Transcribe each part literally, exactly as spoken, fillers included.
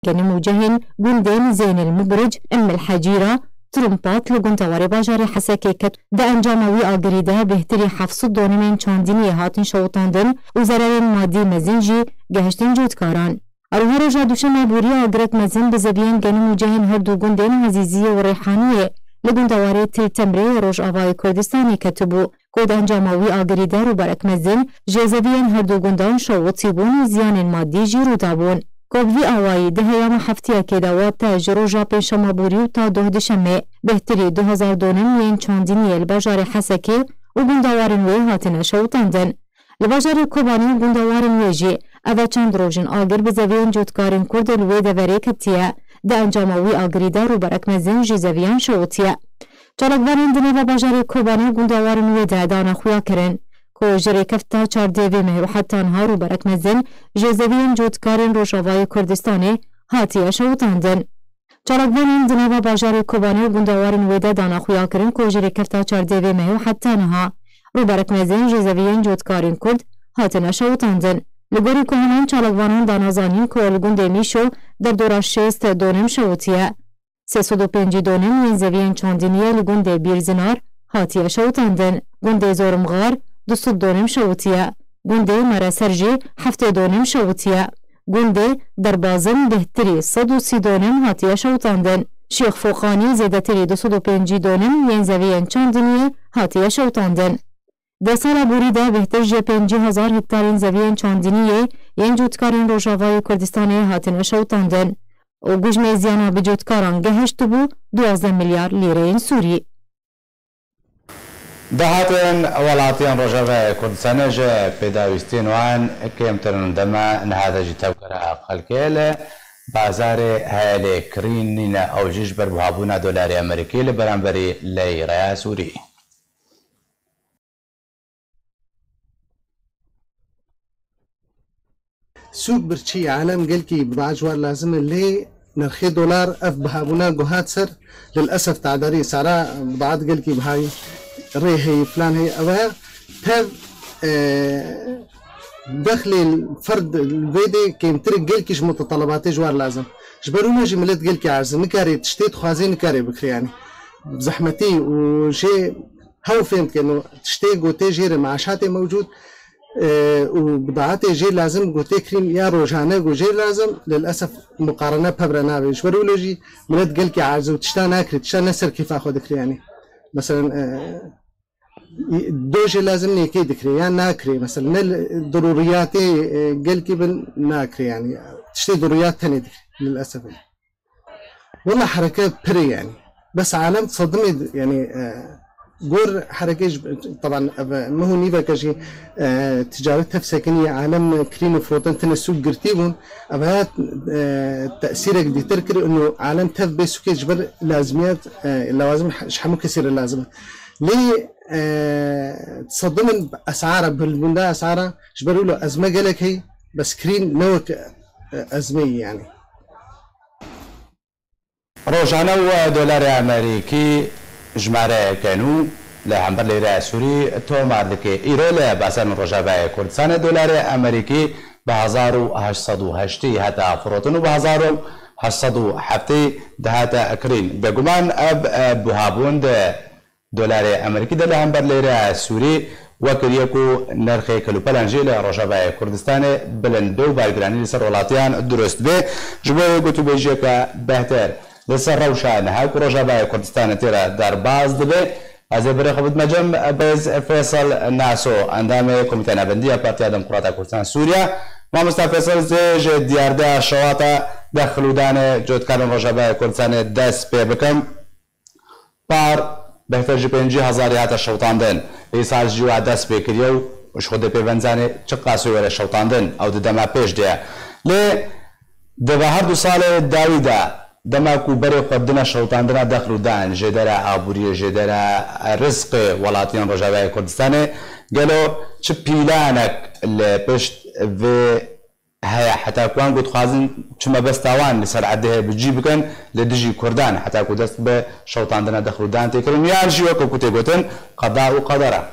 Genim û cehên gundên Zeynil Mubric, Immil Hecîra, Trumpat li gundewarê bajarê Hesekê ket. Di encama wî agirî de bêhtirî heft sed donimên çandiniyê hatin şewitandin û zererên madî mezin jî gehiştin cotkaran. Her wiha roja duşemê bûriya agirek mezin bi zeviyên genim û cehên her du gundên Ezîziyê û Rêhaniyê li gundewarê Til Temrê yê Rojavayê Kurdistanê ketibû. Ku di encama wî agirî de rûberek mezin ji zeviyên her du gundan şewitîbûn û ziyanên madî jî rû dabûn. Ku bi vî awayî di heyama heftiyekê de, wate ji roja pênşema bûrî û ta doh duşemê, bêhtirî du hezar donim yên çandiniyê li bajarê Hesekê û gundewarên wê hatine şewitandin. Li bajarê Kobanê û gundewarên wê jî ev e çend roj in agir bi zeviyên cotkarên Kurd li wê deverê ketiye. Di encama wî agirî de rûberek mezin ji zeviyan şewitiye. Çalakvanên di nava bajarê Kobanê û gundewarên wê de dane xuya kirin ku ji rêkefta çardê vê mehê û heta niha rûberek mezin ji zeviyên cotkarên Rojavayê Kurdistanê hatiye şewitandin. Çalakvanên di nava bajarê Kobanê û gundewarên wê de dane xuya kirin ku ji rêkefta çardê vê mehê û heta niha rûberek mezin ji zeviyên cotkarên Kurd hatine şewitandin. Li gorî ku heman çalakvanan dane zanîn ku li gundê Mîşo derdora şêst donim şewitiye. Sê sed û pêncî donim yên zeviyên çandiniyê li gundê Bîrzinar hatiye şewitandin. Gundê Zorimxar du sed donim şewitiye. Gundê Mereser jî heftê donim şewitiye. Gundê Derbazin bêhtirî sed û sî donim hatiye şewitandin. Şêx Foqanî zêdetirî du sed û pêncî donim yên zeviyên çandiniyê hatiye şewitandin. Di sala borî de bêhtir ji pêncî hezar hektarên zeviyên çandiniyê yên cotkarên Rojavayê Kurdistanê hatine şewitandin û gujmê ziyana bi cotkaran gehiştibû duwazdeh milyar lîreyên Sûrî. Dahatên welatiyên Rojavayê Kurdistanê ji pêdawîstiyên wan kêmtir in. Dema niha de jî tevgera xelkê li bazarê heye lê kirîn nîne, ew jî ji ber buhabûna dolarê Amerîkî li beramberî leyreya Sûrî. Sûk birçî, alem gelkî bidaet ji war lazim e, lê nirxê dolar ev bihabûna ku hat ser, lilesef tadarî sara bidaet gelkî bihayî, rê heyî, filan heyî, ev e tev, e, dexlê ferd li vê dê kêmtir e, gelkî ji mutalabatê ji war lazim. Ji ber wina jî milet gelkî aciz e, nikarê tiştê dixwazê nikarê bikirê, yanî bi zehmetî û jê hew fêm dike, no tiştê gotê jê re, meaşatê mewcûd, e, û bidaetê jê lazim gotê kirîn ya rojane ku jê lazim, lilesef muqarene pevre nabe. Ji ber wilo jî milet gelkî aciz û tişta nakirê, tişta ne ser kêfa xwe dikirê, yanî. Meselen, e, do jê lazim nêkê dikirê, ya nakirê, meselen, ne li, dirûriyatê, e, gelkî bin nakirê, yanî. Tiştê dirûriyat tenê dikirê, lilesef. Wela hereke pir e, yanî. Bes alem sedimê, yanî, e, gor hereke ji, teban, ev, meh û nîveke jî, e, ticaret tev sekinî, alem kirîn û firotin tine sûk girtî bûn. Ev haya, e, tesîrek dîtir kir, û alem tev bê sûkê ji ber lazimiyet, e, lewazim he-, ji hemû kesî re lazim e. Lê, e, sedimin esara, bilbûnda esara, ji ber wilo ezme gelek heye, bes kirîn ne wek, e, ezmeyî, yanî. Rojane û dolarê Amerîkî jimareyeke nû li hember leyreya Sûrî tomar dike. Îro li bazarên Rojavayê Kurdistanê dolarê Amerîkî bi hezar û heşt sed û heştê hate firotin û bi hezar û heşt sed û heftê dihate kirîn. Bêguman ev, e, buhabûn di dolarê Amerîkî de li hember leyreya Sûrî wekiriye ku nirxê kelûpelan jî li Rojavayê Kurdistanê bilind be û bargiranî li ser welatiyan dirust be. Ji bo gotûbêjiyeke behtir li ser rewşa niha ku Rojavayê Kurdistanê tê re derbas dibe, ez ê berê xwe bidime cem birêz Feysel Naso, endamê Komîteya Navendî ya Partiya Demokrata Kurdistan Sûriye. Mamosta Feysel, ez ê ji diyardeya şewata dexil û danê cotkarên Rojavayê Kurdistanê dest pê bikim. Par bêhtir ji pêncî hezarî hate şewitandin. Îsal jî wa dest pê kiriye û ji xwe dê pê ve nizanê çiqas wê were şewitandin, ew di dema pêş de ye. Lê di va her du salê dawî de, dema ku berê xwe dine şewitandina dexl û dan, jêdera aboriyê, jêdera rizqê welatiyên Rojavayê Kurdistanê, gelo çi pîlanek li pişt vê heye, heta ku wan ku dixwazin çi mebesta wan li ser erdê heye bi cî bikin li dijî Kurdan, heta ku dest bi şewitandina dexl û dan tê kirin, yan jî weke ku tê gotin qeda û qedera.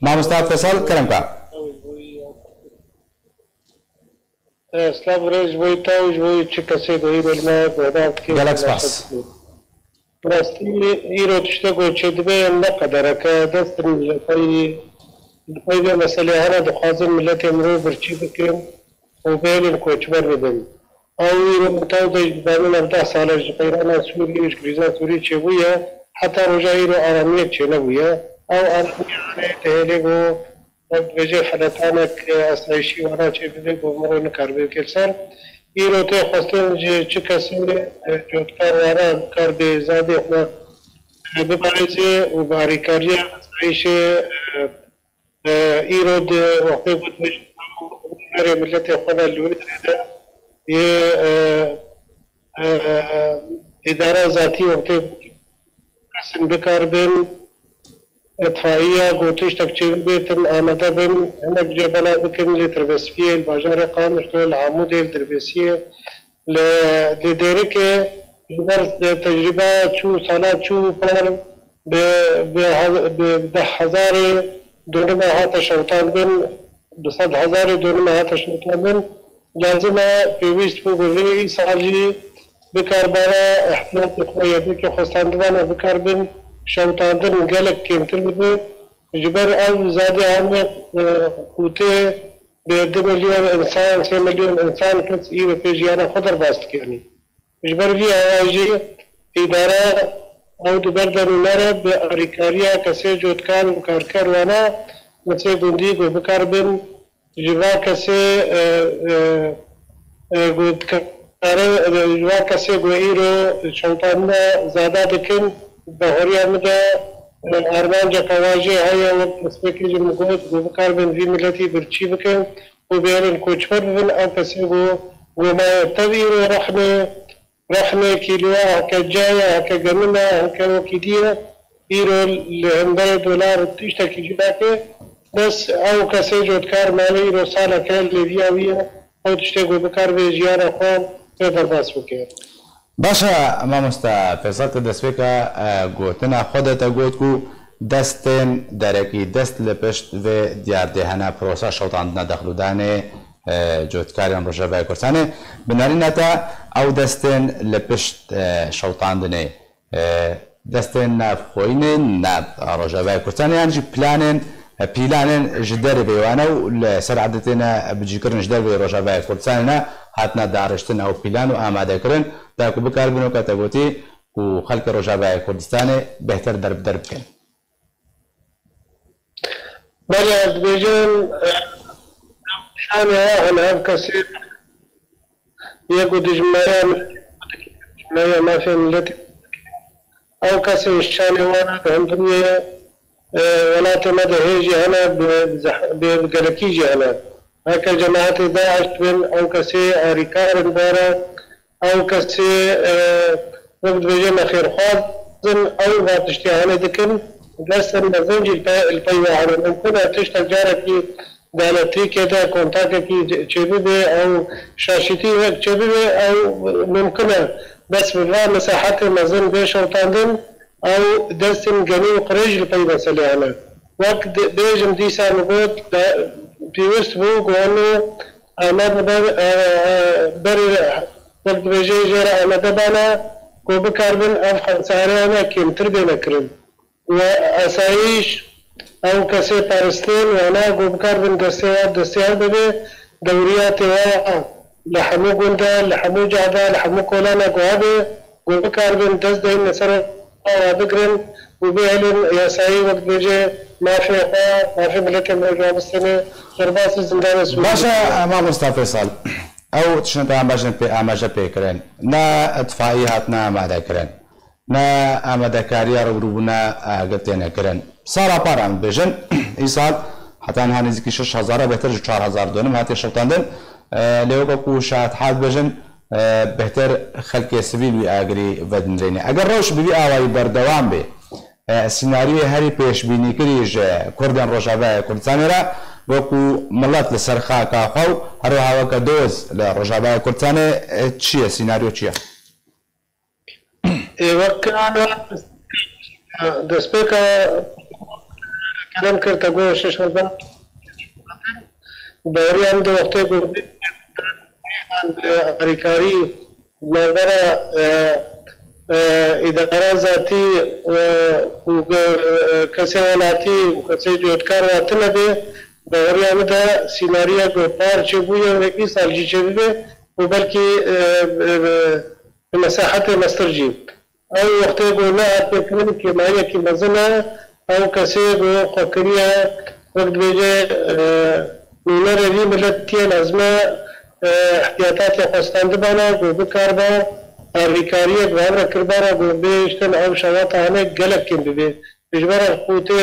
Mamosta Fesal, kerem ka. Silav û rêz ji bo te û ji bo çi kesê ku îro li me guhdar dike. Gelek spas. Bi rastî îro tiştek ku çêdibe ne qedereke, dest in ji xwe yî, li xwe yî vê meselê hene, dixwazin miletê mirov birçî bikin û bihêlin koçber bibin. Ew îro min tev de ji dizanin ev deh sal e ji qeyrana Sûrî û ji krîza Sûrî çêbûye, heta roja îro aramiyek çênebûye. Ew aramiya hene dihêle ku wek dibêje feletanek, e, asayişî wana çêbibe ku miro nikaribe bike li ser. Îro tê xwestin ji çi kesê, e, cotkar wana bikaribe zadê xwe, e, biparêze û bi alîkariya asayişê, e, e, îro di wextê ku dibêje hunerê miletê xwe de li wê derê de yê, e, e, îdara zatî wextê ku kesin bikaribin, itfaiya ku tiştek çêbibêtin amade bin, hinek cê bela bikin, lê tirbespiyê li bajarê Qamişlo, li Amûdê, li Dirbêsiyê, li, li Dêrikê, ji ber tecrîba çû, sala çû par bi, bi, bi deh hezarê donime hate şewitandin, bi sed hezarê donime hate şewitandin, lazim e, pêwîst bû bi vê îsal jî bikarbara ihtiyatê xwe yê, belkî xwestandivana bikaribin şewitandin gelek kêmtir bibe. Ji ber ev zadê hene, e, qûtê bi du milyon însan, sê milyon însan kes îro pê jiyana xwe derbas dikenî. Ji ber vî hewa jî îdare ew di ber de nûne re bi alîkariya kesê cotkar û karker wana kesê gundî ku bikaribin ji va kesê, e, e, e, ku dikare, e, ji va kesê ku îro şewitandina zada dikin, bi horiya min de, e, armanceke wa jê heye, wek destpêkê jî min got, ku bikaribin vî miletî birçî bikin û bihêlin koçber bibin, ew kesê ku, ku maye tev îro rexne, rexne kîloya, heke caya, heke genime, heke wekî dî ye, îro li hemberê dolar tiştekî cuda ke, bes ew kesê cotkar mane îro saleke lêviya wî ye, ew tiştê ku bikaribe jiyana xwe pê derbas bike. Baş e, mamoste Fêsal, te destpêka, e, gotina xwe de te got ku destên derekî, dest li pişt vê diyardê hene, prosa şewitandina dexlûdanê, e, cotkarên Rojavayê Kurdistanê. Bi nerîna te ew destên li pişt, e, şewitandinê, e, destên navxweyî ne, nav Rojavayê Kurdistanê, yan jî planên, e, pîlanên ji derveyê wane û li ser erdê têne bicîkirin, ji derveyê Rojavayê Kurdistanê ne, hatine dariştin ew pîlan û amadekirin, da ku bikaribin, weke te gotî, ku xelkê Rojavayê Kurdistanê bêhtir derbeder bikin. Belê, ez dibêjim, e, şanê wa hene, ev kesê yê ku dijminaya, dijminaya mafê miletê, ew kesên şanê wan di hundiriyê, e, welatê me de hê jî hene, bi zeh-, bi gelekî jî hene. Heke cemaetê DAIŞ bin, ew kesê alîkar in dara, ew kesê, e, wek dibêje me xêrxwaz in, ew va tiştê hene dikin, destên mezin jî li pe-, li pey ve hene. Mimkun e tiştek carekî di elektrîkê de kontakekî çêbibe, ew şaşîtî wek çêbibe, ew mimkun e. Bes bi va mesehetê mezin bê şewitandin, ew destên genî û qirêj li pey meselê hene. Wek di-, bêjim dîsa min got, de-, pêwist bû ku hûn û Amade ber, e, e, berê, wek dibêje jê re amade bane ku bikaribin ev xemsareyane kêmtir bêne kirin. Û asayîş, ew kesê paristên wana ku bikaribin destê wan destê hev bibe, dewriyatê wa li hemû gund de, li hemû cih de, li hemû kolana ku hebe, ku bikaribin dest deynin li ser wan rabigirin û bihêlin yasayî, wek dibêje, mafê xwe, mafê miletê me ji wan bistêne, derbasî zindanê Sûriyê. Baş e, mamosta Fêsal. Ew tiştên te em bajin pê amaje pê kirin. Ne itfaî hatine amade kirin. Ne amadekariya rûbirûbûna agir têne kirin. Sala par em dibêjin, îsal heta niha nêzîkî şeş hezar e, bêhtir ji çar hezar donim hatiye şewitandin. E, lê weke ku şahat dibêjin, e, bêhtir xelkê sivîl wî agirî vedinrêne. Eger rewş bi vî awayî berdewam bê, e, sînaryoyê herî pêşbînîkirî ji Kurdên Rojavayê Kurdistanê re, wekû milet li ser xaka xwe û her wiha weke doz li Rojavayê Kurdistanê, e, çi ye? Sînaryo çi ye? Ê, wek destpêka kerem kir, te got şeş hezar. Baweriya min di wextê ku e, alîkarî navbera, e, e, îdara zatî, e, û, e, kesê welatî û kesê cihedkar hatine bê, baweriya min de sînariya ku par çêbûye wekî sal jî çêbibe û belkî, e, e, e, bi mesahetê mestir jî. Ew wextê ku nehat pêkirin kêmayiyekî mezin e, ew kesê ku xwe kiriye, wek dibêje, e, nûnerê vî miletiyê lazim e, e, ihtiyatatê xwe standibana ku bikaribe alîkariyek bi hev re kiribana ku bihiştin ew şewata hene gelek kêm bibe. Ji ber ev qûtê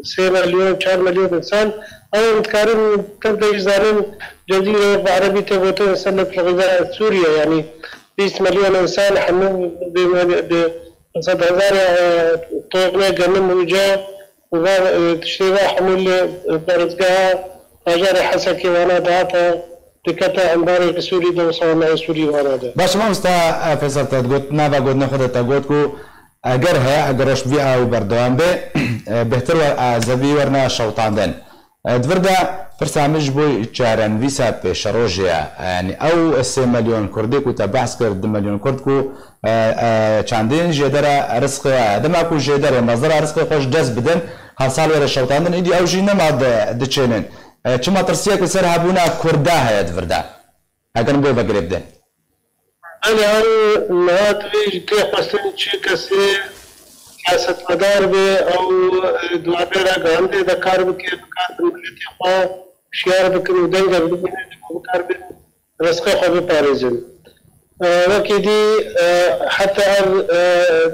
sê milyon, çar milyon însan, ew em dikarin tev de jî zanin, Cezîre bi erebî tê gotin senet Reza Sûriye, yanî bîst milyon însan hemû bi, bi, bi sed hezar, e, tone genim û ce û va, e, tiştê va hemû li parêzgeha bajarê Hesekê wana dihate, dikete embarê Sûrî de û sawamehê Sûrî wana de. Baş, mamosta, e, Feysel, te got, nava gotinê xwe de te got ku eger heye, eger roj bi vî awî berdewam be, e, bêhtir we, e, zevî werine şewitandin. E, di vir de pirsa min ji bo çarenivîsa pêşerojê ye. E, yanî ew sê milyon Kurdê ku te behs kir, du milyon Kurd ku, e, e, çandin jêdera rizqê ye. Dema ku jêderê mezdera rizqê xwe ji dest bidin, her sal were şewitandin, îdî ew jî nema di-, diçênin. E, çi metirsiyek li ser hebûna Kurda heye di vir de? Heger em bo vegirê bidin. Belê, ew niha divê ji tê xwestin çi kesê siyasetmedar be, ew, e, di wan rê re gandê de kar bike, bikarbin miletê xwe hişyar bikin û deng ev bibînin, ji bo bikarbin rizqê xwe biparêzin. E, wekî dî, e, heta ev, e,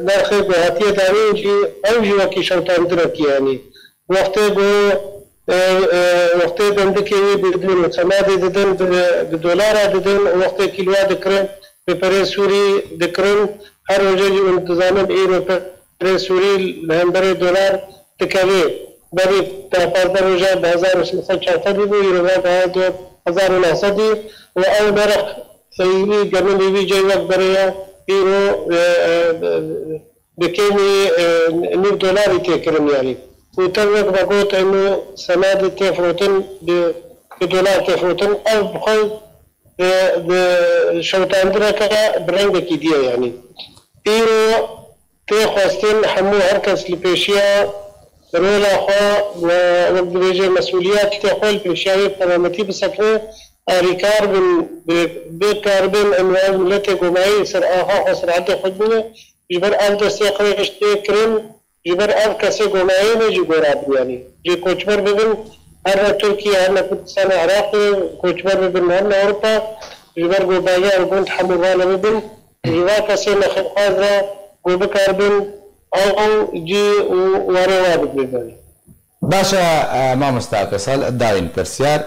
nerxê ku hatiye danîn jî, ew jî wekî şewtandinek e, yanî wextê ku, e, e, wextê bendikê wî didin û semadê didin, bi, bi dolara didin û wextê kîloya dikirin, bi perê Sûrî dikirin, her roje jî hûn dizanin îro perê Sûrî li hemberê dolar dikeve. Berî te pazdeh roja bi hezar û sê sed çar sedî bû, îro ve bi hezar û neh sedî û ew nerx, e, wî genim wî cey wek berê ye, îro, e, e, bi kêmî, e, nîv dolarî tê kirin, yanî. Û te wek me got, hemû semadê tê firotin, bi, bi dolar tê firotin. Ev bi xwe, e, bi şewitandineke bi rengekî dî ye, yanî. Îro tê xwestin hemû her kes li pêşiya rola xwe we, wek dibêje, mesûliyetê xwe li pêşiya wê penametî bisekine, alîkar bin, bi, bikaribin em ev miletê gomayî ser axa xwe, ser erdê xwe bibîne. Ji ber ev destê qirêj tê kirin, ji ber ev kesê gomayê ne jî gora bû, yanî jê koçber bibin, her ne Tirkiye, her ne Kurdistanê Iraqê, koçber bibin, her ne Ewropa, ji ber ku bajar û gund hemû vane bibin, ji va kesê nexêrxwaz re ku bikaribin ew cî û warê wa bibin. Baş e, e, mamosta Fesal, dayîn pirsiyar.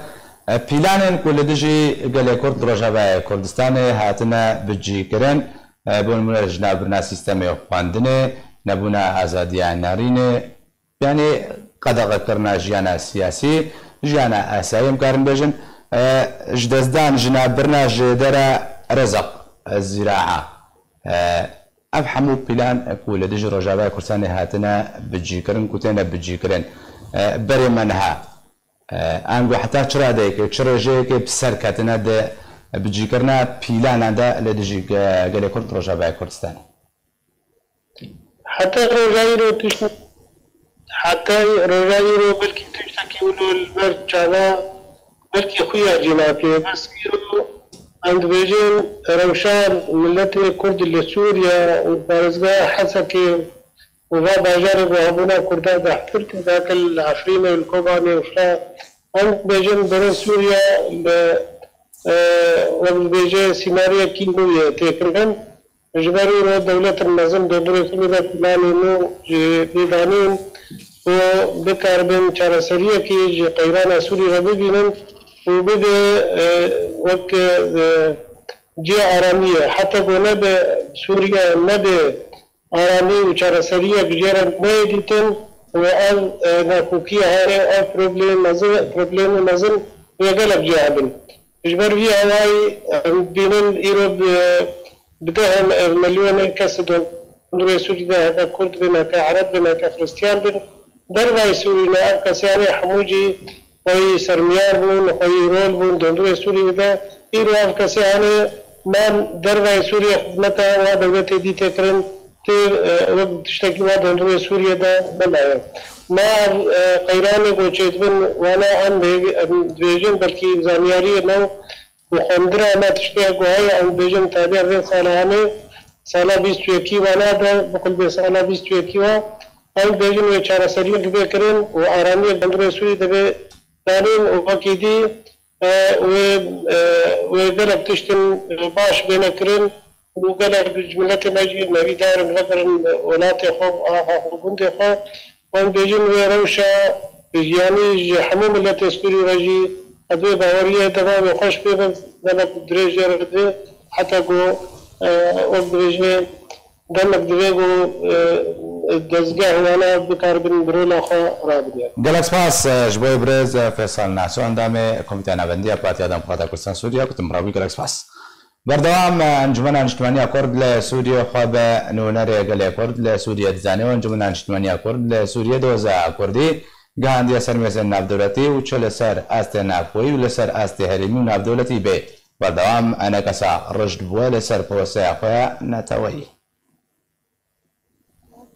E, pîlanên ku li dijî gelê Kurd Rojavayê Kurdistanê hatine bicîkirin, e, bo nimûne jinavbirina sîstemê xwendinê, nebûna azadiya nerînê, yanî qedexekirina jiyana siyasî, jiyana asayî em karin bêjin, e, ji destdan jinavbirina jêdera rezeq, e, zîraa. E, ev hemû pîlan ku li dijî Rojavayê Kurdistanê hatine bicîkirin, ku têne bicîkirin, e, berê me niha, e, ango heta çi radeyekê, çi rêjeyekê bi ser ketine di bicîkirina pîlanan de li dijî ge-, gelê Kurd Rojavayê Kurdistanê? Heta roja îro tişt, heta roja îro belkî tiştekî wilo li ber çava, belkî xuya jî nake. Bes îro em dibêjin rewşa miletê Kurd li Sûriye û parêzgeha Hesekê û va bajarê ku hebûna Kurdan zehtir kir, dake li Efrînê, li Kobanê û fira. Em dibêjin berê Sûriye li, e, wek dibêje sînariyekî nû ye têkirin. Ji ber îro dewletên mezin dondurê Sûrî de planê nû ji bî danîn ku bikaribin çareseriyekî ji qeyrana Sûrî re bibînin û bibe, e, wek, e, cihê aramiyê. Heta ku nebe Sûriye nebe aramî û çareseriyek jê re neyê dîtin û ev, e, nakokiyê heye, ev problemê mezin, problemê mezin wê gelek cihê hebin. Ji ber vî awayî, em dibînin îro bi, bi deh em-, milyonên kes di dondurê Sûrî de, heke Kurd bin, heke Ereb bin, heke Xiristiyan bin, dervayî Sûrî ne, ev kesanê hemû jî xweyî sermiyar bûn, xweyî rol bûn dondurê Sûrî de, Îro ev kesê hene, man dervayê Sûriyê xizmeta wa dewletê dîtê kirin, tê, e, wek tiştekî wa di hundirê Sûriyê de nemaye. Ma ev, e, qeyranê ku çêdibin wana em bê-, em dibêjin, belkî zanyariyê me û xwendina me tiştê ku heye, em dibêjin tabîa vê sala hene, sala bîst û yekî wana de, biqulbê sala bîst û yekî wa, em dibêjin wê çareseriyek bê kirin û aramiyek di hundirê Sûriyê de bê danîn û wekî dî e, wê, e, wê gelek tiştin, e, baş bêne kirin û gelek ji miletê me jî nevîdar in, vegerin welatê xwe, axa xwe, gundê xwe. Em bêjin wê rewşa jiyanî ji hemû miletê Sûrî re jî ez wê baweriyê devamê xweş pê be, gelek dirêj jê re dibê, heta ku, e, wek dibêje, demek divê ku, e, dezgeh wana bikaribin bi rola xwe rabidin. Gelek spas, e, ji bo birêz, e, Feysal Naso, endamê Komîteya Navendî ya Partiya Demokrata Kurdistan Sûriye, ku tu min re bûyî, gelek spas. Berdewam, e, Encûmena Niştimanî ya Kurd li Sûriyê xwe bi nûnerê gelê Kurd li Sûriyê dizane û Encûmena Niştimanî ya Kurd li Sûriyê doza Kurdî gihandiye ser mêzên navdewletî û çi li ser astê navxweyî û li ser astê herêmî û navdewletî bê. Berdewam enekesa rijd bûye li ser proseya xwe ya neteweyî.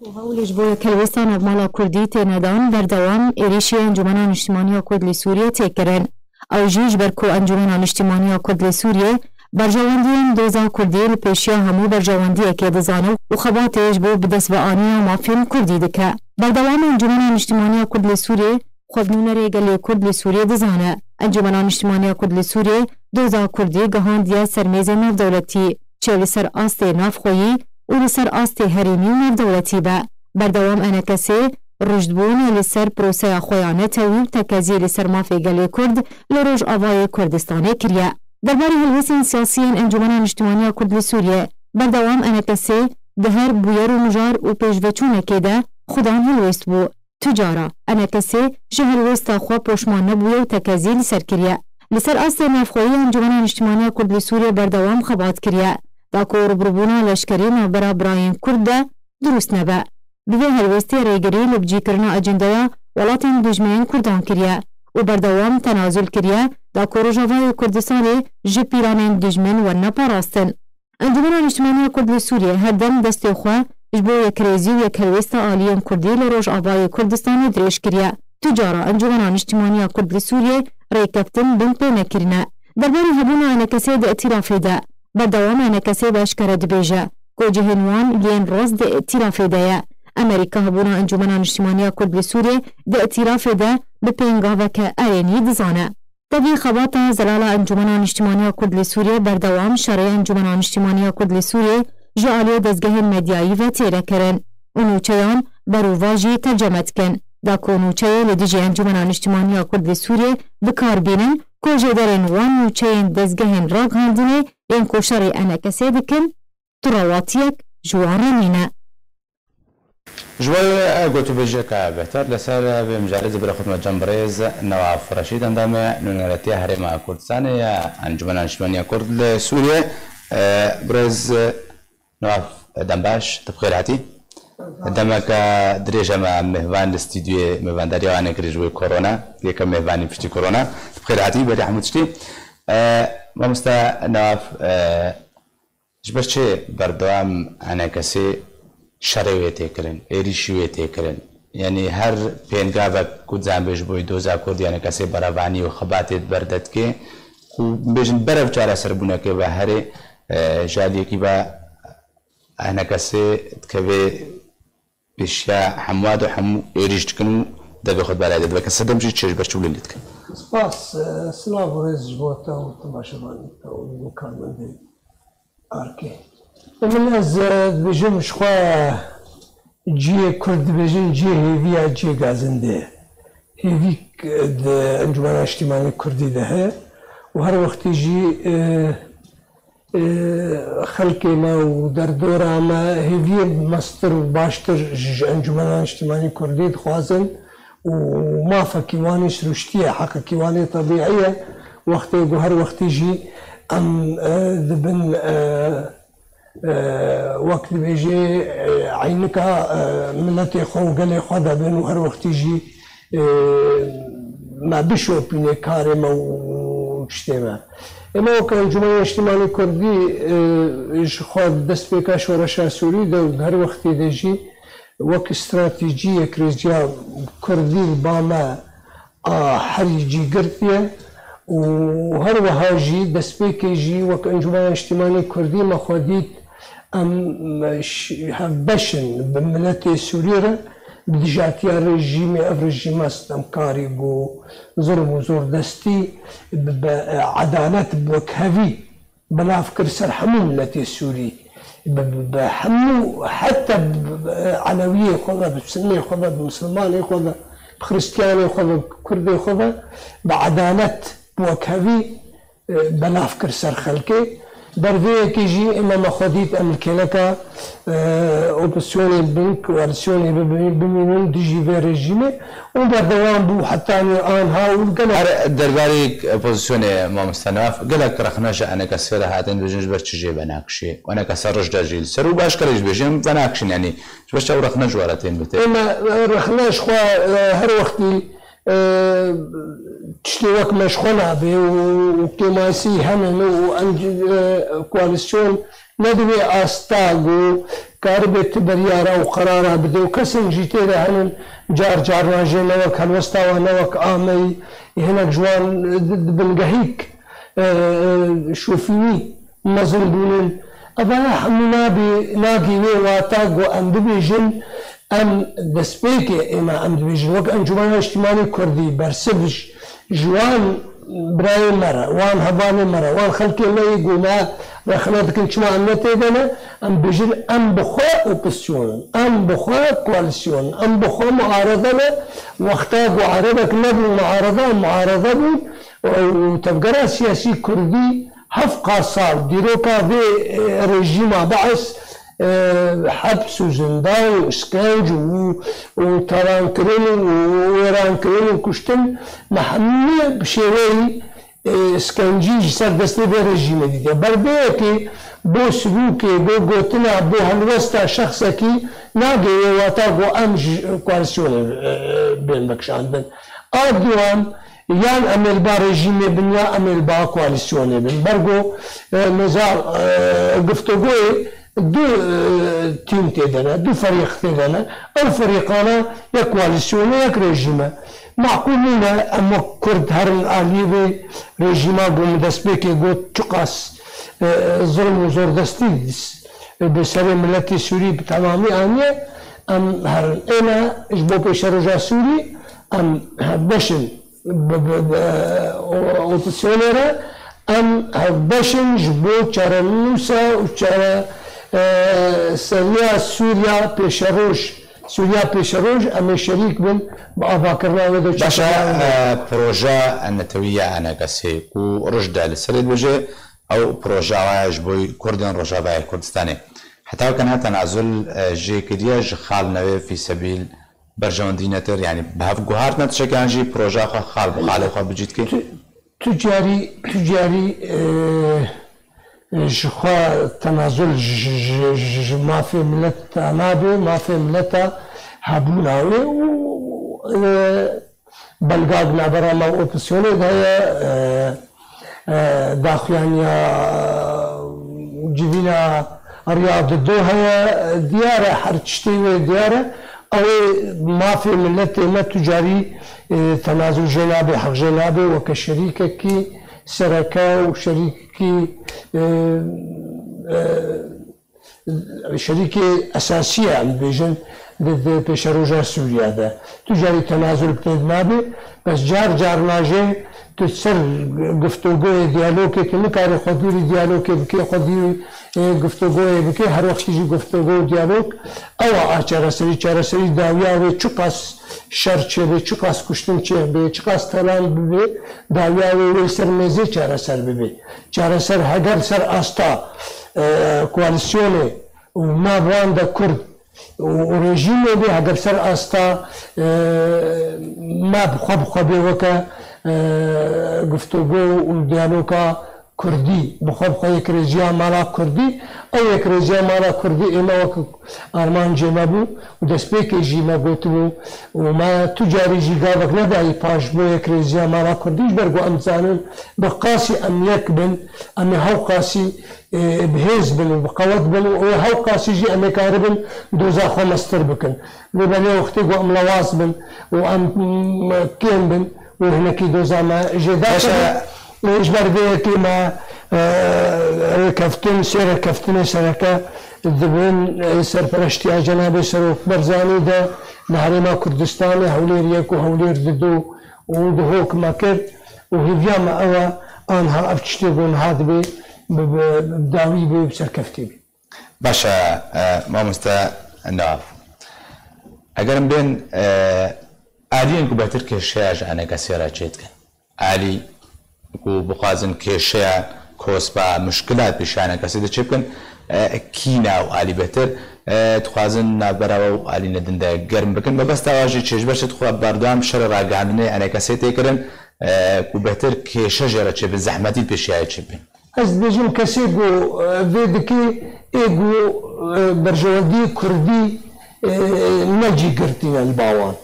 Ku hewlê ji bo yekhelwêsta navmala Kurdî têne dan, berdewam êrîşî Encûmena Niştimanî ya Kurd li Sûriyê tê kirin. Ew jî ji ber ku Encûmena Niştimanî ya Kurd li Sûriyê berjewendiyên doza Kurdî li pêşiya hemû berjewendiyekê dizane û xebatê ji bo bidestveaniya mafên Kurdî dike. Berdewam Encûmena Niştimanî ya Kurd li Sûriyê xwe bi nûnerê gelê Kurd li Sûriyê dizane. Encûmena Niştimanî ya Kurd li Sûriyê doza Kurdî gihandiye ser mêzên navdewletî, çi li ser astê navxweyî û li ser astê herêmî û navdewletî be. Berdewam enekesê rûjdbûnê li ser proseya xwe ya netewî û tekezî li ser mafê gelê Kurd li Rojavayê Kurdistanê kiriye. Derbarê helwêstên siyasî yên Encûmena Niştimanî ya Kurd li Sûriyê, berdewam enekesê di her bûyer û mijar û pêşveçûnekê de xudan helwêst bû. Tu cara enekesê ji helwêsta xwe poşman nebûye û tekezî li ser kiriye. Li ser astê navxweyî Encûmena Niştimanî ya Kurd li Sûriyê berdewam xebat kiriye. Da ku rûbirûbûna leşkerî navbera birayên Kurd de dirust nebe. Bi vê helwêstê rêgirî li bicîkirina ecendeya welatên dijmên Kurdan kiriye û berdewam tenazul kiriye, da ku Rojavayê Kurdistanê ji pîlanên dijmin werne parastin. Encûmena Niştimanî ya Kurd li Sûriyê her dem destê xwe ji bo yekrêzî û yekhelwêsta aliyên Kurdî li Rojavayê Kurdistanê dirêj kiriye. Tu cara Encûmena Niştimanî ya Kurd li Sûriyê rêkeftin bin pê nekirine. Derbarê hebûna enekesê di îtîlafê de, berdewam enekesê bi eşkere dibêje ku cihên wan yên rast di îtîlafê de ye. Emerîka hebûna Encûmena Niştimanî ya Kurd li Sûriyê di îtîlafê de bi pêngaveke erênî dizane. Tevî xebata zelala Encûmena Niştimanî ya Kurd li Sûriyê berdewam şerê Encûmena Niştimanî ya Kurd li Sûriyê ji aliyê dezgehên medyayî ve têne kirin û nûçeyan berovajî terceme dikin. Da ku nûçeyê li dijî Encûmena Niştimanî ya Kurd li Sûriyê bi kar bînin, ku jêderên wan nûçeyên dezgehên ragihandinê yên ku şerê enekesê dikin, tu rawatiyek ji wan re nîne. Ji bo gotûbêjiyeke bêhtir li ser vê mijarê dibire xidmet cem birêz Newaf Reşîd, endamê Nûneretiya Herêma Kurdistanê ya Encûmena Niştimanî ya Kurd li Sûriyê. Birêz Newaf, dem baş, tu bi xêr hatî. Demeke dirêj em mêvan li stûdyoyê mêvandariya wan nekirî ji bo korona, yekem mêvanî piştî korona. Tu bi xêr hatî, berî hemû tiştî. Mamoste Newaf, Ji ber çi berdewam enekesê şerê wê tê kirin, êrîşî wê tê kirin? Yanî her pêngavek ku dizanbê ji bo doza Kurdî enekesê berevanî û xebatê di ber de dike, ku bêjin berev çareserbûnekê ve herê, e, ji aliyekî ve enekesê dikeve pêşiya hemûa de hemû êrîş dikin û devê xwe di berê de dibeke sedem jî çi ji ber çi wile lê dikin. Spas, e, silav û rêz ji bo te û temaşevanê te û hemû karmendê Arkê. Min ez, e, dibêjim ji xwe cihê Kurd dibêjin cihê hêviya cihê gazindê. Hêvî, e, di Encûmena Niştimanî Kurdî de heye û her wextî jî, e, e, xelkê me û derdora me hêviyên mestir û baştir ji Encûmena Niştimanî Kurdî dixwazin û mafekî wan î siruştî ye, heqekî wan ê tebîî ye. Wextê ku her wextî jî em, e, dibin, e, e, wek dibêjê, e, eynika, e, miletê xwe û gelê xwe de bin û her wextî jî, e, me bişopîne karê me û Piştê me. Ême wek Encûmena Niştimanî Kurdî, e, ji xwe destpêka şoreşa Sûrî de û her wextê de jî wek stratejiyek rêziya Kurdî li ba me a herî cîgirtî ye û her wiha jî destpêkê jî wek Encûmena Niştimanî Kurdî me xwe dît em ş-, hevbeş in bi miletê Sûrî re, bi dijatiya rejîmê, ev rejîma sitemkarî ku zilm û zordestî bi, bi edalet bi wekhevî belav kir ser hemû miletê Sûrî. Bi, bi, bi hemû, heta bi, bi, bi elewiyê xwe ve, bi sinnê xwe ve, bi misilmanê xwe ve, bi xiristiyanê xwe ve, bi kurdê xwe ve, bi edalet bi wekhevî, e, belav kir ser xelkê. Ber vê yekê jî ême me xwe dît em li kêleka, e, opozisyonê bin, koalîsyonê bibî-, bimînin dijî vê rejîmê û berdewam bû heta niha û gelek Her derbarê opozisyonê, mamoste Newaf, gelek rexne ji enekesê re hatin dibêjin ji ber çi jê venakişê. Enekese rij de jî li ser û başkere jî dibêjin venakişin, yanî ji ber çaw rexne ji we re tên bitê. Ême rexne ji xwe, e, her wextî, e, tiştê wek me ji xwe nabe û, û kêmasî hene û em, e, koalîsyon ne di wê asta ku karibe ti biryara û qerara bide û kesên jî tê de henin, car carna jê ne wek helwesta wan, ne wek ameyî, hinek ji wan di, di bingehîk, e, e, şofînî mezin bûnin. Evana hemû nabê, nagê wê wata ku em bibêjin, em destpêkê ême em dibêjin. Wek Encûmena Niştimanî Kurdî bersiv ji, ji wan birayê me re, wan hevalê me re, wan xelkê me yê ku me rexne dikin, çima em ne tê de ne, em bêjin, em bi xwe opozisyon in, em bi xwe koalîsyon in, em bi xwe muarede ne. Wexta ku erebek nebû muarede, em muarede bûn û, û tevgera siyasî kurdî heft qas sal dîroka vê, e, rejîma Beis, e, heps û zindan û îşkenc û, û talankirin û wêrankirin û kuştin, me hemû bi şêweyî, e, îşkencî ji ser destê vê rejîmê dîtiye. Ber vê yekê bo silûkê, bo gotina, bo helwesta şexsekî nagê wê wata ku em ji koalîsyonê, e, bên vekişandin. A duan, yan em ê li ba rejîmê bin, ya em ê li ba koalîsyonê bin. Ber ku, e, nizam, e, giftogoyê du, e, tîm tê de ne, du ferîq tê de ne. Ew ferîqana ya koalîsyonê, yek rejîm e. Maqûl nîne em wek Kurd herin aliyê vê rejîma ku min destpêkê got çiqas, e, zilm û zordestî bi serê miletê Sûrî bi temamî aniye, em herin. Ême ji bo pêşeroja Sûrî em hevbeş in bi, bi, bi, o-, opozîsyonê re, em hevbeş in ji bo çarenûsa û çare, e, seriya Sûriya pêşeroj, Sûriya pêşeroj em ê şerîk bin bi avakirina wê de. Baş e, çarenûsa. E, proje netewî ya enekesê ku rij de li serê dibêje, ew proje waya ji bo Kurdên Rojavayê Kurdistanê. Heta weke niha tenazul, e, jê kiriye ji xal newê fîsebîl berjewendî netir, yanî bi hev guhartine tiştekan jî projeya xwe xal bi xalê xwe bicî dike? Tu, tu carî, tu carî, e, e, ji xwe tenazul ji, ji, ji, ji mafê mileta nabe, mafê mileta hebûna wê û, e, belga di navbera me û opozîsyonê de heye, e, e, daxuyaniya civîna Riyad du heye, diyar e, her tiştê wê diyar e. Ew ê mafê miletê me tu carî, e, tenazul jê nabe, heq jê nabe, weke şerîkekî sereke û şerîkekî, e, e, şerîkê esasî ye, em dibêjin, di, di pêşeroja Sûriya de. Tu carî tenazul bi tê de nabe, bes car carna jê tu ser giftogoyê, diyalogê, tu nikarî xwe dûrî diyalogê bikê, xwe dûrî, e, giftogoyê bikê, her wextî jî giftogo û diyalog ew a çareserî, çareserî dawiya wê çiqas şer çêbe, çiqas kuştin çêbe, çiqas talan bibe, dawiya wê wê li ser mêzê çareser bibe. Çareser heger ser asta, e, koalîsyonê û nav wan de Kurd û, û rejîmê bê, heger ser asta, e, me bi xwe bi xwe bê weke, e, giftogo û diyaloga Kurdî, bi xwe bi xwe yekrêziya mala Kurdî, ew yekrêziya mala Kurdî ê me wek armancê me bû û destpêkê jî me gotibû û me tu carî jî gavek nedayî paş bo yekrêziya mala Kurdî, ji ber ku em dizanin bi qasî em yek bin, em ê hew qasî, e, bi hêz bin û bi qewet bin û ew hew qasî jî em ê karibin doza xwe mestir bikin. Lê belê wextê ku em lewaz bin û em, m-, kêm bin û hinekî doza me jê dakevin. Baş e. Û ji ber vê yekê me, e, rêkeftin, sê rêkeftinê sereke di bin, e, serpereştiya Cenabê Serok Barzanî de li Herêma Kurdistanê Hewlêr yek û Hewlêr didu û dihok me kir û hêviya me ew e, anha ev tiştê ku niha dibe bi, bi, bi dawî bê, bi serkeftî bê. Baş e, e, mamoste Newaf. Eger em bên, e, aliyên ku bêhtir kêşeya ji enekesê re çêdikin. Alî ku bixwazin kêşeya kospa, muşkila pêşiya enekesê de çêbikin, e, kî ne ew alî bêhtir, e, dixwazin navbera we û alî nedin de germ bikin. Mebesta we jî çêj beş e, dixwe berdewam şerê ragihandinê enekesê tê kirin, e, ku bêhtir kêşe jê re çêbin, zehmetî pêşiya yê çêbin. Ez dibêjim kesê ku, e, vê dikê, ê ku, e, berjewendiyê kurdî, e, ne cîgirtî ne li ba wan.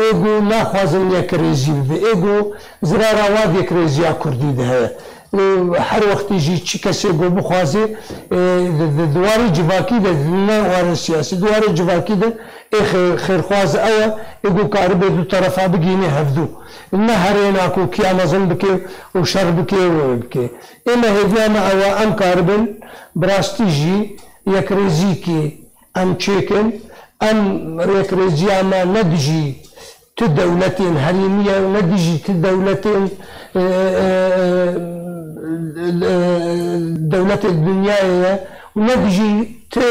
Ê ku naxwazin yekrêzî bibe. Ê ku zirara wan yekrêziya kurdî de heye. E, her wextî jî çi kesê ku bixwaze, e, di, di, di warê civakî de, ne warê siyasî, di warê civakî de ê xê-, xêrxwaz ew e, ê ku karibe du terefa bigihîne hevdu. Ne herêna ku kiya mezin bike û şer bike û wê bike. Ê me hêviya me ew e, em karibin bi rastî jî yekrêzîkê em çêkin. Em yekrêziya me ne dijî ti dewletên herêmî ye û ne dijî ti dewletên, e, e, e, dewletên dinyayê ye û ne dijî ti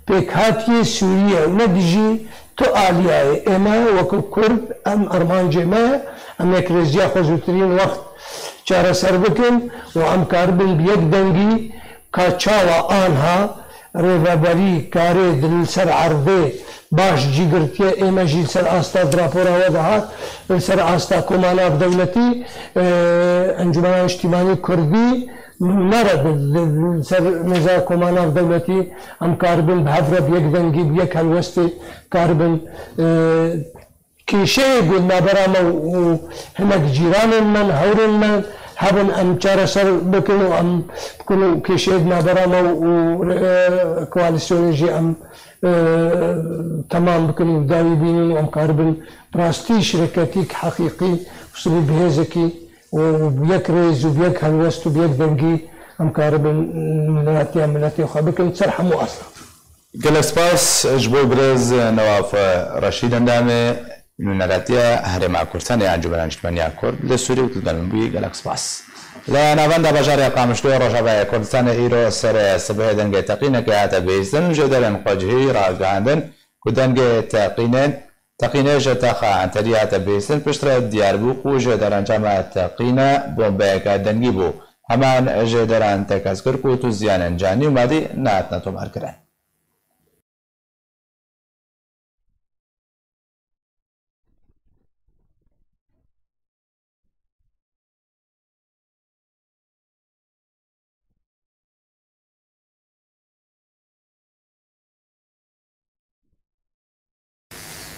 pêkhatiyê Sûriyê û ne dijî tu aliyayê. Ê me wekî Kurd, em armancê me ye, em yekrêziya xwe zûtirîn wext çareser bikin û em karibin bi yek dengî ka çawa anha rêveberî karê di li ser erdê baş cî girtiye, ê me jî li ser asta di rapora we de hat, li ser asta koma navdewletî, e, Encûmena Niştîmanî Kurdî, Nere bi, bi, bi ser mêza koma navdewletî em karibin bi hev re bi yek dengî, bi yek helwestê karibin, e, kêşeyê ku navbera me û hinek cîranên me, hewrên me hebin, em çareser bikin û em bikin û kêşeyê di navbera me û, e, koalîsyonê jî em, e, temam bikin û dawî bînin û em karibin bi rastî şireketîk heqîqî û sibî bi hêzekî û bi yek rêz û bi yek helwest û bi yek dengî em karibin nûneratiya miletê xwe bikin ser hemû asta. Gelek spas ji bo birêz Newaf Reşîd, endamê nûneratiya Herêma Kurdistanê ya Encûmena Niştimaniya Kurd li Sûrî û tu li gel min bûyî. Gelek spas. Li navenda bajarê Qamişloyê Rojavayê Kurdistanê îro serê sibehê dengê teqînekê hate bihîstin, jêderên xwecihî ragihandin ku dengê teqînên Teqînê ji taxa Enterî hate bihîstin, piştre diyar bû ku ji derencama teqîne bombeyeke dengî bû. Heman ji deran tekez kir ku tu ziyanên canî û madî nehatine tomarkirin.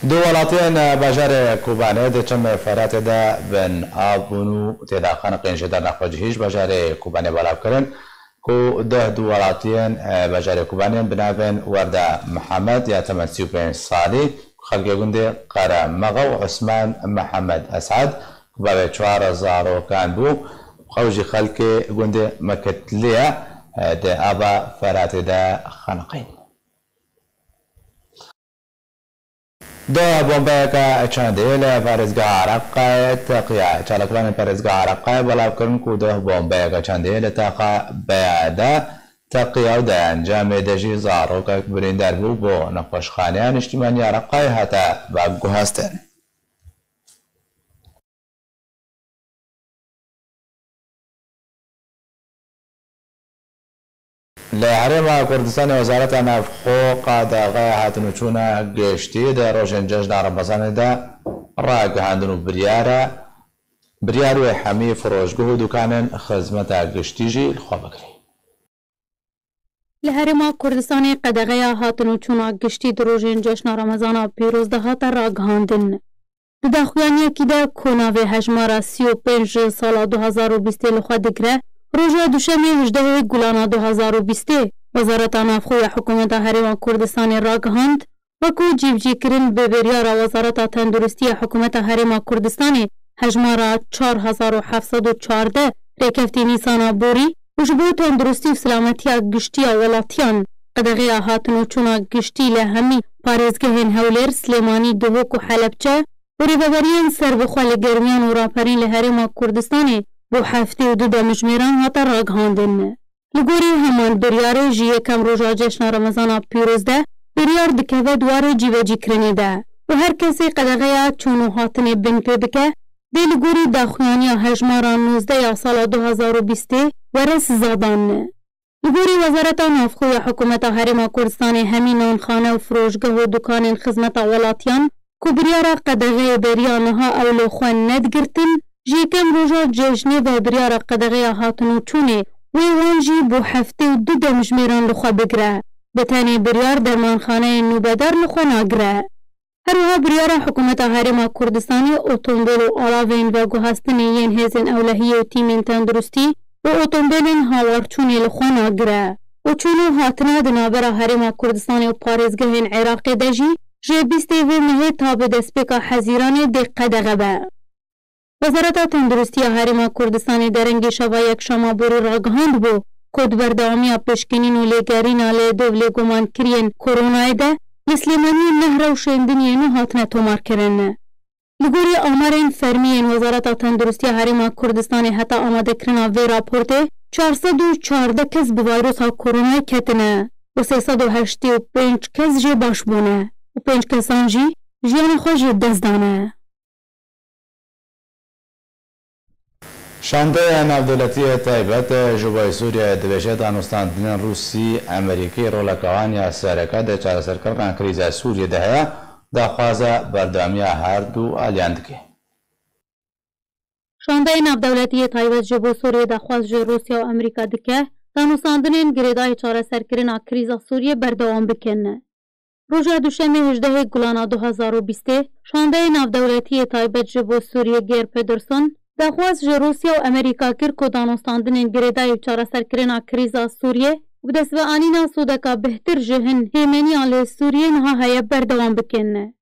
Du welatiyên bajarê Kobanê di çemê Feratê de bin av bûn û tê de xeniqîn. Jêdara xwecihî ji bajarê Kobanê belav kirin ku deh du welatiyên bajarê Kobanê bi navên Werda Mihemed ya temen sî û pênc salî, ku xelkê gundê Qeremexe û Osman Mihemed Esad, ku bavê çar zarokan bû, ew jî xelkê gundê Mekitliye, e, di ava Feratê de xeniqîn. Duh bombeyeke çandê li parêzgeha Reqayê teqiya. Çalakvanên parêzgeha Reqayê belav kirin ku duh bombeyeke çandê li taxa Beya de teqiya û di encamê de jî zarokek birîndar bû, bo nexweşxaneya Niştîmaniya Reqayê hate veguhestin. Li Herêma Kurdistanê Wezareta Navxwe qadexeya hatin û çûna giştî di rojên cejna Remezanê de ragihandin û biryar e Biryar wê hemî firoşgeh û dukanên xizmeta giştî jî li xwe bigire. Li Herêma Kurdistanê qedexeya hatin û çûna giştî di rojên Ceşna Remezana Pîroz de hate ragihandin. Di daxuyaniyekî de ku navê hejmara sî û pênc ji sala du hazar û bîstê li xwe digire, roja Duşemê hejdehê Gulana du hazar û bîstê, Wezareta Navxwe ya Hikûmeta Herêma Kurdistanê ragihand, wekû cîbicîkirin bi biryara Wezareta Tenduristî ya Hikûmeta Herêma Kurdistanê hejmara çar hezar û heft sed û çardeh rêkeftin Nîsana borî û ji bo tenduristî û silametiya giştî ya welatiyan qedexeya hatin û çûna giştî li hemî parêzgehên Hewlêr, Silêmanî, Duhok û Helebçe û rêveberiyên serbixwe li germiyan û raperîn li Herêma Kurdistanê bo heftê û du demjimêran hate ragihandin. Li gorî heman biryarê ji yekem roja Ceşna Remezana Pîroz de biryar dikeve di warê cîbecîkirinê de û her kesê qedexeya çûn û hatinê bin pê bike, dê li gorî daxuyaniya hejmara nozdeh ya sala du hazar û bîstê were sizadan. Li gorî Wezareta Navxwe ya Hikûmeta Herêma Kurdistanê hemî nanxane û firoşgeh û dukanên xizmeta welatiyan ku biryara qedexeyê beriya niha ew li xwe nedigirtin, ji yekem roja cejnê ve biryara qedexeya hatin û çûnê wê wan jî bo heftê û du demjimêran li xwe bigire. Bi tenê biryar dermanxaneyên nûbedar li xwe nagire. Her wiha biryara Hikûmeta Herêma Kurdistanê otombêl û alavên veguhestinê yên hêzên ewlehiyê û tîmên tenduristî û otombêlên hawarçûnê li xwe nagire û çûn û hatina di navbera Herêma Kurdistanê û parêzgehên Iraqê de jî ji bîstê vê mehê ta bi destpêka Hezîranê dê qedexe be. Wezareta Tenduristiya Herêma Kurdistanê derengê şeva Yekşama borî ragihandibû ku di berdewamiya pêşkenîn û lêgerîna li dov lêgumankiriyên koronayê de li Silêmaniyê neh rewşên din yên nû hatine tomarkirin. Li gorî amarên fermî yên Wezareta Tenduristiya Herêma Kurdistanê heta amadekirina vê raportê çar sed û çardeh kes bi vayrosa koronayê ketine û sê sed û heştê û pênc kes jê baş bûne û pênc kesan jî jiyana xwe ji dest dane. Şandeya navdewletî yê taybet ji bo Sûriyeyê dibêje danûstandinên Rûsî, Amerîkî roleka wan ya sereke di çareserkirina krîza Sûriyê de heye, daxwaza berdewamiya her du aliyan dike. Şandeyê navdewletî yê taybet ji bo Sûriyê daxwaz ji Rûsya û Amerîka dike, danûstandinên girêdayî çareserkirina krîza Sûriyê berdewam bikin. Roja Duşemê hejdehê Gulana du hazar û bîstê, şandeyê navdewletî yê taybet ji bo Sûriyê Geir Pedersen daxwaz ji Rûsya û Amerîka kir ku danûstandinên girêdayî û çareserkirina krîza Sûriyê û bi dest ve anîna sûdeka bêhtir ji hin hêmeniyan li Sûriyê niha heye berdewam bikin.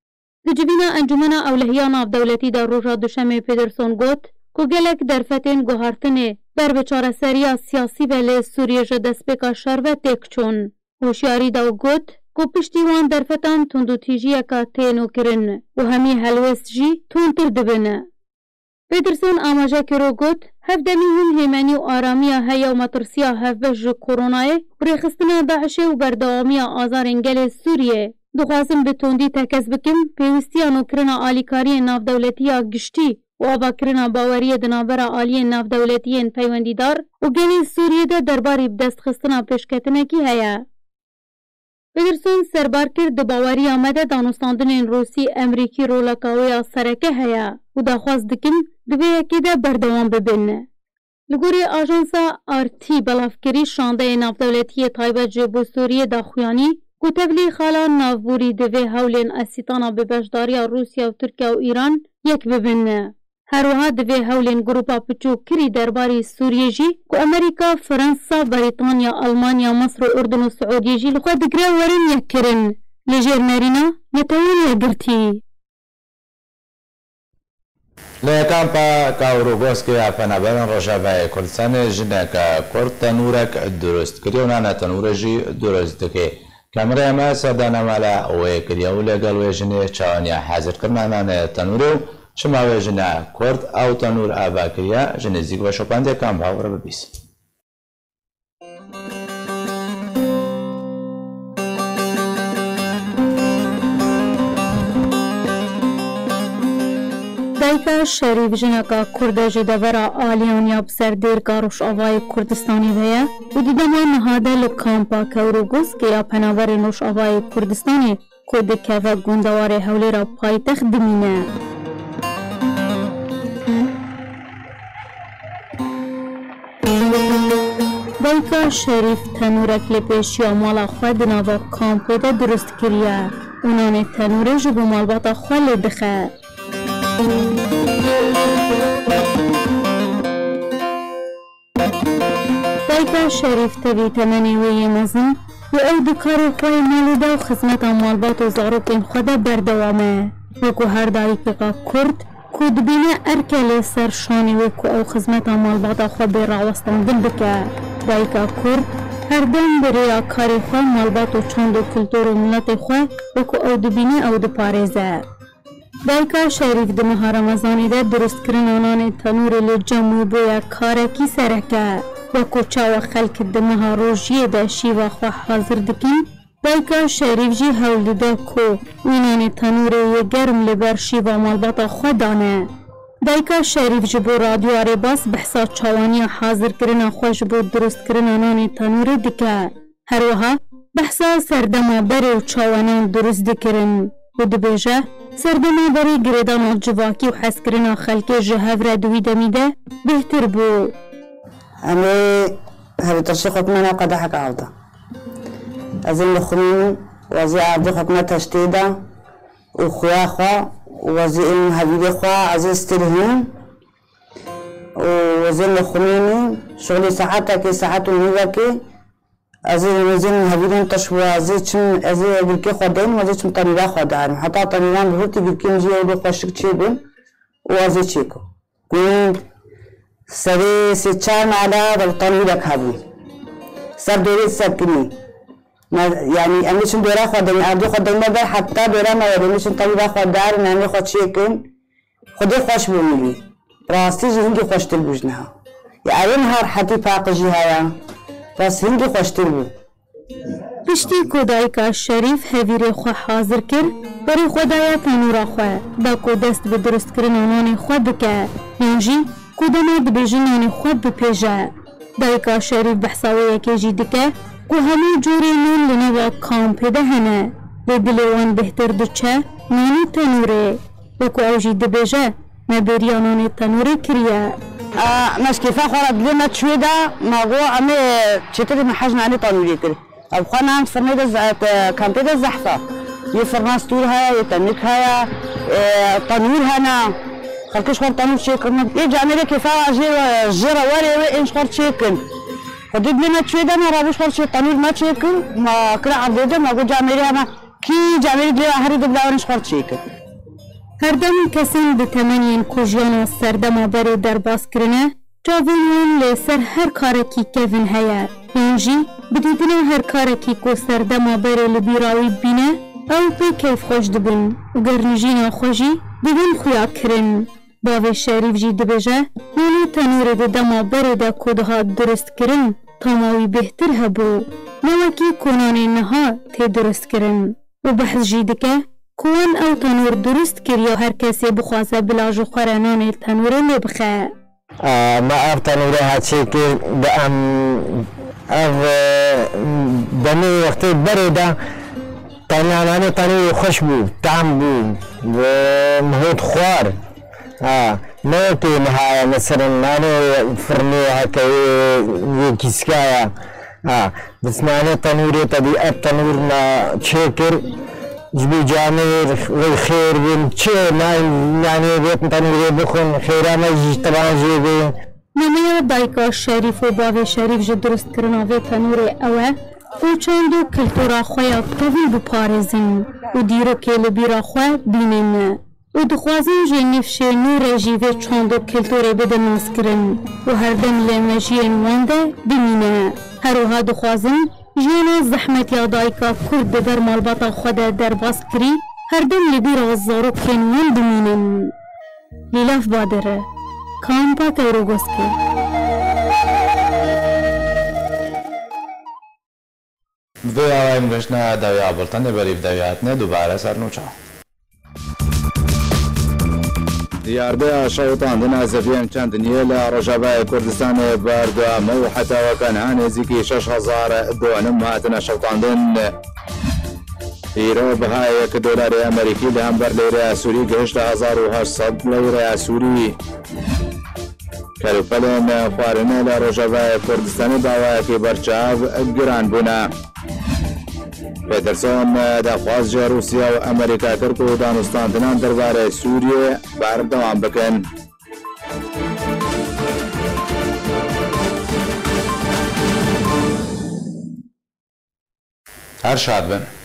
Di civîna Encûmena Ewlehiya Navdewletî de roja Duşemê Pedersen got ku gelek derfetên guhartinê ber bi çareseriya siyasî ve li Sûriyê ji destpêka şer ve têk çûn. Hoşyarî da û got ku piştî wan derfetan tundûtîjiyeke tê nûkirin û hemî helwêst jî tundtir dibin. Pedersen amaje kir û got, hevdemî hûn hêmenî û aramiya heye û metirsiya hevbeş ji koronayê û rêxistina DAIŞê û berdewamiya azarên gelê Sûriyê. Dixwazim bi tundî tekez bikim, pêwîstiya nûkirina alîkariyên navdewletî ya giştî û avakirina baweriyê di navbera aliyên navdewletî yên peywendîdar û gelê Sûriyê de derbarî bidestxistina pêşketinekî heye. Pedersen serbar kir, di baweriya me de danûstandinên Rûsî, Emerîkî roleka wê ya sereke heye û daxwaz dikim di vê yekê de berdewam bibin. Li gorî ajansa R T belavkirî, şandeyê navdewletî yê taybet ji bo Sûriyê daxuyanî ku tevlî xala navborî divê hewlên Esîtana bi beşdariya Rûsya û Tirkiye û Îran yek bibin. Her wiha divê hewlên grupa piçûkirî derbarî Sûriyê jî ku Amerîka, Fransa, Berîtanya, Almanya, Misir û Urdun û Siûdiyê jî li xwe digire werin yekkirin. Li jêr nerîna Netewên Yekgirtî. Li kampa Kawrogoskê ya Penaberên Rojavayê Kurdistanê jineke Kurd tenûrek dirust kiriye û nane tenûrê jî dirust dike. Kameraya me serdana mala wê kiriye û lêgel wê jinê çawaniya hezirkirina nanê tenûrê û çima wê jine Kurd ew tenûr ava kiriye, ji nêzîk veşopandiye kampa were bibîs. Dayika Şerîf jineka Kurd e ji devera Aliyan ya bi ser dêrka Rojavayê Kurdistanê ve ye û di dema niha de li kampa Kewrogoskê ya Penaberên Rojavayê Kurdistanê ku dikeve gundewarê Hewlêra paytext dimîne. Dayika Şerîf tenûrek li pêşiya mala xwe di nava kampê de dirust kiriye û nanê tenûrê ji bo malbata xwe lê dixe. Dayika Şerîf tevî temenê wê yê mezin û ew di karê xwe yê malê de û xizmeta malbat û zarokên xwe de berdewam e. Wekû her dayikeka Kurd ku dibîne erke lê ser şanê wê ku ew xizmeta malbata xwe bê rawestandin bike. Dayika Kurd her dem bi rêya karê xwe malbat û çand û kultur û miletê xwe wekû ew dibîne ew diparêze. Dayika Şerîf di meha Remezanê de dirustkirina nanê tenûrê li cem wî bûye karekî sereke. Wekû çawa xelk di meha rojiyê de şîva xwe hazir dikin, Dayika Şerîf jî hewl dide ku wî nanê tenûrê yê germ li ber şîva malbata xwe dane. Dayika Şerîf ji bo Radyoya Rêbas behsa çawaniya hazirkirina xwe ji bo dirustkirina nanê tenûrê dike. Her wiha behsa serdema berê û çawa nan dirust dikirin û dibêje, serdema berê girêdana civakî û hezkirina xelkê ji hev re di wî demî de bêhtir bû. Em ê hevîtirşî xwe kime ne qedehek av da. Ez ê nixumînim, wezî erdê xwe kime teştê da û xuya xwe û wezî ên hevîrê xwe ez ê stirhînim û wezî nixumînim, şixulî saetekê, saet û nîvekê, ez ê wezî hevîrên teş bû, ez ê çim, ez ê girkê xwe deynim, ez ê çim tenîra xwe darim. Heta tenîran bi hurtî girkê min jî ew xweşik çêbin û ez ê çêkim. Ku serê sê çar mala de tanûrek hebû. Ser dorê sekinî. Me, yanî em ê çin dora xwe de, erdê xwe de me ber heta dora me were, em ê çin tanûra xwe darin, em ê xwe çêkin. Xwedê xweş bû min. Rastî jî hingî xweştir bû ji niha. Ya ev ê niha rehetî paqijî heye. Rast hingî xweştir bû. Piştî ku dayika Şerîf hevîrê xwe hazir kir, berê xwe daye tenûra xwe, da ku dest bi dirustkirina nanê xwe bike, yan jî ku dema dibêjin nanê xwe bipêje. Dayika Şerîf behsa wê yekê jî dike ku hemû corê nan li nava kampê de hene, lê dilê wan bêhtir diçe nanê tenûrê. Wekû ew jî dibêje, me bêriya nanê tenûrê kiriye. A, me ji kêfa xwe re dilê me çûyê de, me got, em ê çêtir me hej nanê tenûrê kir. Ev xwe nan firnê de ze-, te-, kampê de zehf e. Yê firna stûr heye, yê tenik heye, e, tenûr hene. Xelk ji xwe re tenûr çêkirine. Yê camêrê kêfa jê, jê re werê wê ên ji xwe re çêkin. Xwedê dilê me çûyê de me rabû ji xwe re çê tenûr me çêkir. Me kire erdê de, me got camêrê heme. Kî camêrî dilê we herî diblawirin ji xwe re çêkin. Herdem kesên bi temeniyên ku jiyana serdema berê derbas kirine, çavên wan li ser her karekî kevin heye. Yan jî bi dîtina her karekî ku serdema berê li bîra wî bîne, ew pê keyfxweş dibin û gernijîna xwe jî dibin xuya kirin. Bavê Şerîf jî dibêje, nanê tenûrê di dema berê de ku dihat dirustkirin, tama wî bêhtir hebû, ne wekî ku nanê niha tê dirustkirin. Û behs jî dike ku wan ew tenûr dirust kiriya, her kesê bixwaze bila ji xwe re nanê tenûrê lê bixe. A, me ev tenûrê hat çêkir, di em ev, e, demê wextê berê de tenya nanê tenûrê xweş bû, tam bû, e, mihot xwar. Ha, ne wekî niha ye, mesela nanê firnê heke yê, yê kîska ye. Ha, bi nanê tenûrê te dî ev tenûr me çêkir. Ji bo camêr wê xêr bin. Çi nan, nanê vê tenûrê bixwin, xêra me jî ji te re jê bê. Nameya dayika Şerîf û bavê Şerîf ji dirustkirina vê tenûrê ew e ku çand û kultura xwe ya kevin biparêzin û dîrokê li bîra xwe bînin. Û dixwazin ji nifşê nû re jî vê çand û kulturê bidin naskirin û herdem li mejiyên wan de bimîne. Her wiha dixwazin jiyana zehmet ya dayika Kurd di ber malbata xwe de derbas kirî, herdem li bîra zarokên wan bimînin. Lîlaf Badir, Kampa Tewrogoskê. Bi vê awayî em gihiştine dawiya bultenê, berî bi dawiya hatinê dubare ser nûça. Diyarbêya şewitandina zeviyên çendiniyê li Rojavayê Kurdistanê berdewam e û heta weke niha nêzîkî şeş hezar donim hatine şewitandin. Îro bihayê yek dolarê Amerîkî li hember leyreya Sûrî gihişte hezar û heşt sed leyreya Sûrî. Kelûpelên xwarinê li Rojavayê Kurdistanê bi awayekî berçav giran bûne. Peterson daxwaz ji Rûsya û Amerîka kir ku danûstandinan derbarê Sûriyê berdewam bikin. Her şad bin.